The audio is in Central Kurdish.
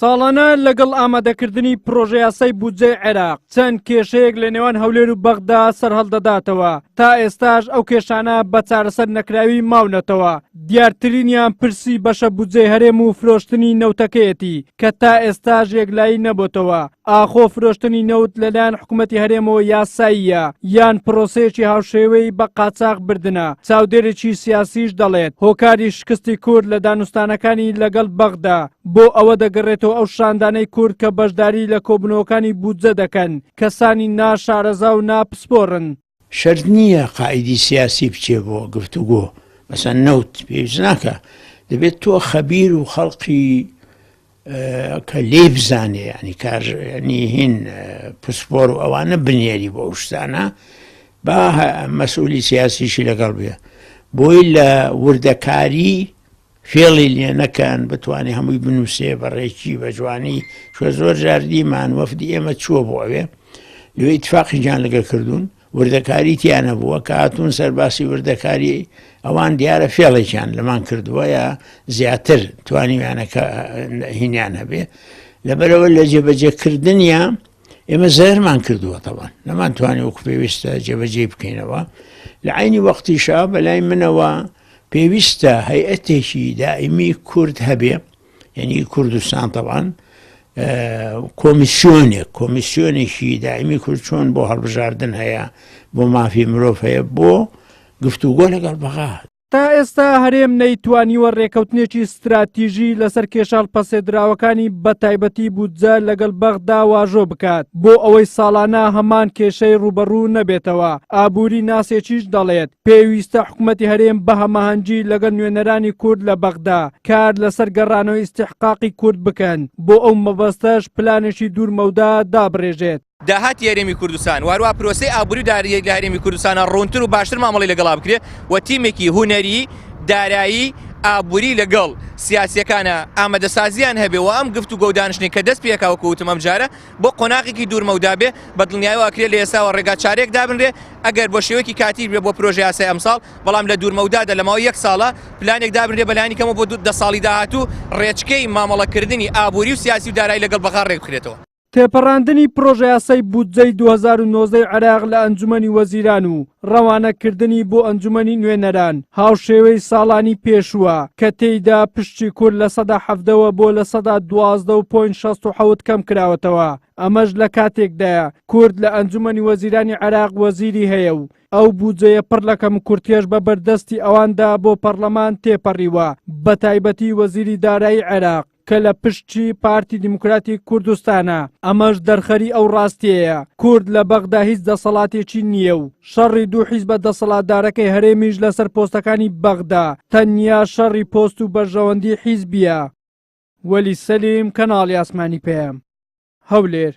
ساڵانە لەگەڵ ئامادەکردنی پڕۆژەیاسای بودجەی عێراق، چەند کێشەیەک لە نێوان هەولێر و بەغدا سەرهەڵدەداتەوە، تا ئێستاش ئەو کێشانە بە چارەسەر نەکراوی ماونەتەوە، دیارترینیان پرسی بەشە بودجەی هەرێم و فرۆشتنی نەوتەکەیەتی کە تا ئێستاش یەکلایی نەبۆتەوە، ئاخۆ فرۆشتنی نەوت لەلایەن حکومەتی هەرێمەوە یاساییە یان پرۆسەیەکی هاوشێوەی بە قاچاخ بردنە، چاودێرێکی سیاسیش دەڵێت، هۆکاری شکستی کورد لە دانوستانەکانی لەگەڵ بەغدا بۆ ئەوە دەگەڕێتەوە ئەو شاندانەی کورد کە بەشداری لە کۆبوونەوەکانی بودجە دەکەن کەسانی نا شارەزا و نا پسپۆڕن. شەرت نییە قائیدی سیاسی بچێ بۆ گفتوگۆ، مەسەن نەوت پێویست ناکا، دەبێت تۆ خەبیر و خەڵقی کە لێی بزانێ ینی کار ینی هین پسپۆر و ئەوانە بنێری بۆ ئەو شتانە با مەسئولی سیاسیشی لەگەڵ بێ بۆی لە وردەکاری فێڵی لێ نەکەن بتوانێ هەمووی بنووسێ بە ڕێکی بە جوانی چوە زۆر جار دیمان وەفدی ئێمە چووە بۆ ئەوێ لێ ئیتفاقی گیان لەگە کردوون وردەکاری تیا نەبووە کە هاتوون سەرباسی وردەکاری ئەوان دیارە فێڵێکیان لەمان کردووە یا زیاتر توانیویانە کە هینیان هەبێ لەبەرەوە لە جێبەجێکردنیا ئێمە زەرمان کردووە تەوان نەمان توانی وەکو پێویستە جێبەجێ بکەینەوە لە عینی وەختیشا بەلای منەوە پێویستە هەیئەتێکی دائیمی کورد هەبێ یعنی کوردستان تەوان کۆمیسیۆنێک کۆمیسیۆنێکی دائیمی کورد چۆن بۆ هەڵبژاردن هەیە بۆ مافی مرۆڤ هەیە بۆ گفتوگۆ لەگەڵ بەغا. تا ئێستا هەرێم نەیتوانیوە رێکەوتنێکی ستراتیژی لەسەر کێشە هەڵپەسێردراوەکانی بەتایبەتی بودجە لەگەڵ بەغدا واژۆ بکات بۆ ئەوەی ساڵانە هەمان کێشەی رووبەڕوو نەبێتەوە، ئابووری ناسێکیش دەڵێت، پێویستە حکومەتی هەرێم بە هەماهەنگی لەگەڵ نوێنەرانی کورد لە بەغدا کار لەسەر گەڕانەوەی ئیستیحقاقی کورد بکەن، بۆ ئەو مەبەستەش پلانێکی دوور مەودا دابڕێژێت. داهاتی هەرێمی کوردستان و هەروەها پرۆسەی ئابووری و دارایی لە هەرێمی کوردستانە ڕوونتر و باشتر مامەڵەی لەگەڵا بکرێ و تیمێکی هونەری، دارایی، ئابووری لەگەڵ سیاسییەکانە ئامادەسازییان هەبێ و ئەم گفتوگۆ و دانیشتنەی کە دەست پێکا وەکو وتم ئەمجارە بۆ قۆناغێکی دوور مەودا بێ بە دڵنیایەوە ئەکرێ لە ئێستاوە ڕێگا چارەیەک دابنرێ ئەگەر بۆ شێوەیەکی کاتیش بێ بۆ پرۆژە یاسای ئەمساڵ بەڵام لە دوور مەودادا لە ماوەی یەک ساڵە پلانێک دابنرێ بەلایەنی کەمەوە بۆ 10 ساڵی داهاتوو ڕێچکەی مامەڵەکردنی ئابووری و سیاسی و دارایی لەگەڵ بەغا ڕێکبخرێتەوە. تێپەڕاندنی پڕۆژەیاسای بودجەی 2019 ی عێراق لە ئەنجومەنی وەزیران و ڕەوانەکردنی بۆ ئەنجومەنی نوێنەران هاوشێوەی ساڵانی پێشووە کە تێیدا پشکی کورد 17% وە بۆ 12 و point 67 کەمکراوەتەوە، ئەمەش لە کاتێکدایە کورد لە ئەنجومەنی وەزیرانی عێراق وەزیری هەیە و ئەو بودجەیە پڕ لە کەموکورتیەش بە بەردەستی ئەواندا بۆ پەڕلەمان تێپەڕیوە بەتایبەتی وەزیری دارایی عێراق. کە لە پشتی پارتی دیموکراتی کوردستانە، ئەمەش دەرخەری ئەو ڕاستیەیە کورد لە بەغدا هیچ دەسەڵاتێکی نییە و شەڕی دوو حیزبە دەسەڵاتدارەکەی هەرێمیش لەسەر پۆستەکانی بەغدا تەنیا شەڕی پۆست و بەرژەوەندی حیزبیە. وەلی سەلیم، کەناڵی ئاسمانی پەیام، هەولێر.